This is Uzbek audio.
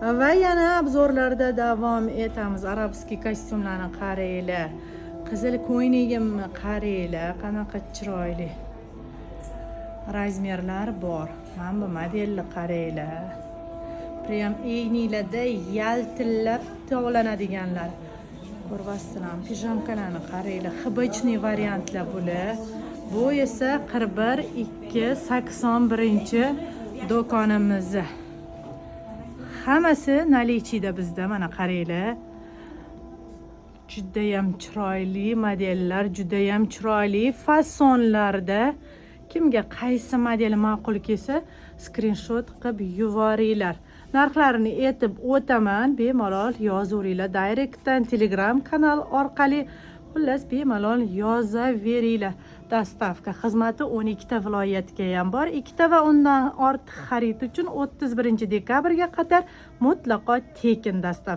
Va yana обзор larda davom etamiz. Арабский kostyumlarni qaranglar. Qizil ko'ylagimni qaranglar, qanaqa chiroyli. Размер lar bor. Mana bu modelni qaranglar. Прям iyninglarda yaltillab tovlanadiganlar. Ko'ryapsizlarmi? Пижамка larni qaranglar. Хыбочный variantlar bular. Bu esa 41 2 81 do'konimizni. Hammasi наличие da bizda, mana qaranglar. Judayam chiroyli modellar, judayam chiroyli fasonlarda. Kimga qaysi model ma'qul kelsa, skrinshot qilib yuboringlar. Narxlarini aytib o'taman, bemalol yozaveringlar. Direktdan, Telegram kanal orqali, xullas, bemalol yozaveringlar. Доставка xizmati 12 ta viloyatga ham bor. Ikkita va undan ortiq xarid uchun 31 dekabrga qadar mutlaqo tekin доставка.